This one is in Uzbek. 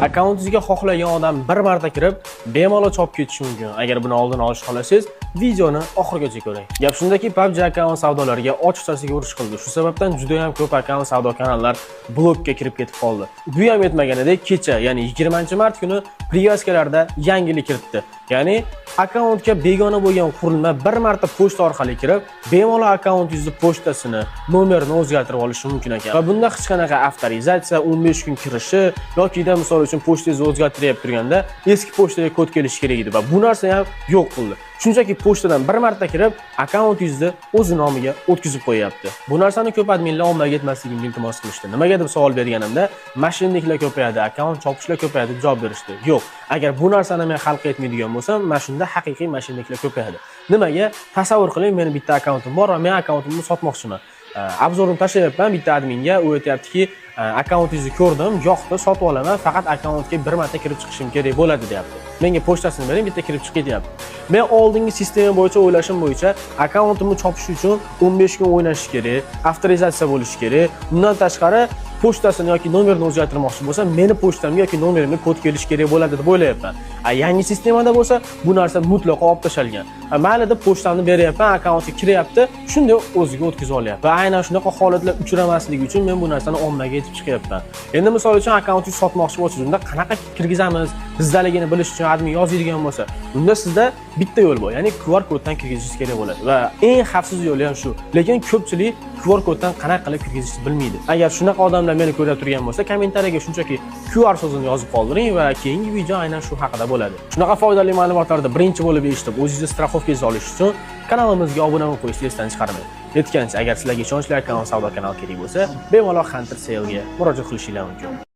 Akkauntingizga xohlagan odam bir marta kirib, bemalol chopib ketishi mumkin. Agar buni oldini olishni xohlasangiz, videoni oxirigacha ko'ring. Gap shundaki, PUBG akkaunt savdolariga ochiqchasiga urush qildi. Shu sababdan juda ham ko'p akkaunt savdo kanallar blokka kirib ketib qoldi. Bu ham yetmaganidek, kecha, ya'ni 20-mart kuni привязка larda yangilik kiritdi. Ya'ni akkauntga begona bo'lgan qurilma bir marta pochta orqali kirib, bemalol akkauntingizni pochtasini, nomerini o'zgartirib olishi mumkin ekan. Va bunda hech qanaqa avtorizatsiya, 15 kun kirishi yokida misol uchun pochtangizni o'zgartiryapti turganda eski pochtaga kod kelishi kerak edi va bu narsa ham yo'q qildi. Shunchaki pochtadan bir marta kirib, akkauntingizni o'zi nomiga o'tkazib qo'yyapti. Bu narsani ko'p adminlar ommaga yetmasligimga iltimos qilishdi. Nimaga deb savol berganimda, мошенник lar ko'payadi, akkaunt chopishlar ko'payadi deb javob berishdi. Yo'q, agar bu narsani men xalqqa aytmaydigan bo'lsam, mana shunda haqiqiy мошенник lar ko'payadi. Nimaga? Tasavvur qiling, meni bitta akkauntim bor va men akkauntimni sotmoqchiman. Обзор ini tashlayapman bitta adminga, u aytyaptiki, akkauntingizni ko'rdim, yoqdi, sotib olaman, faqat akkauntga bir marta kirib chiqishim kerak bo'ladi deyapti. Menga pochtasini bering, bitta kirib chiqay deyapti. Men oldingi sistema bo'yicha o'ylashim bo'yicha akkauntimni chopish uchun 15 kun o'ynash kerak, avtorizatsiya bo'lishi kerak. Undan tashqari pochtasini yoki nomerini o'zgartirmoqchi bo'lsam, meni pochtamga yoki nomerimga kod kelishi kerak bo'ladi deb o'ylayapman. A yangi sistemada bo'lsa, bu narsa mutlaqo olib tashlangan. Mayli deb pochtamni beryapman, akkauntga kiryapti, shunday o'ziga o'tkazib olyapti. Va aynan shunaqa holatlar uchramasligi uchun men bu narsani ommaga aytib chiqyapman. Endi misol uchun akkauntingizni sotmoqchi bo'lsangiz, unda qanaqa kirgizamiz, bizdaligini bilish uchun admin yozadigan bo'lsa, unda sizda bitta yo'l bor, ya'ni QR koddan kirgizishingiz kerak bo'ladi. Va eng xavfsiz yo'li ham shu. Lekin ko'pchilik QR koddan qanaqa qilib kirgizishni bilmaydi. Agar shunaqa odamlar meni ko'rib turgan bo'lsa, kommentariyaga shunchaki QR so'zini yozib qoldiring va keyingi video aynan shu haqida bo'ladi. Shunaqa foydali ma'lumotlarni birinchi bo'lib eshitib, o'zingizni страховка ngizni olish uchun kanalimizga obuna bo'lib qo'yishni esdan chiqarmang. Aytgancha, agar sizlarga ishonchli akkaunt savdo kanal kerak bo'lsa, bemalol Hunter Sale'ga murojaat qilishinglar mumkin.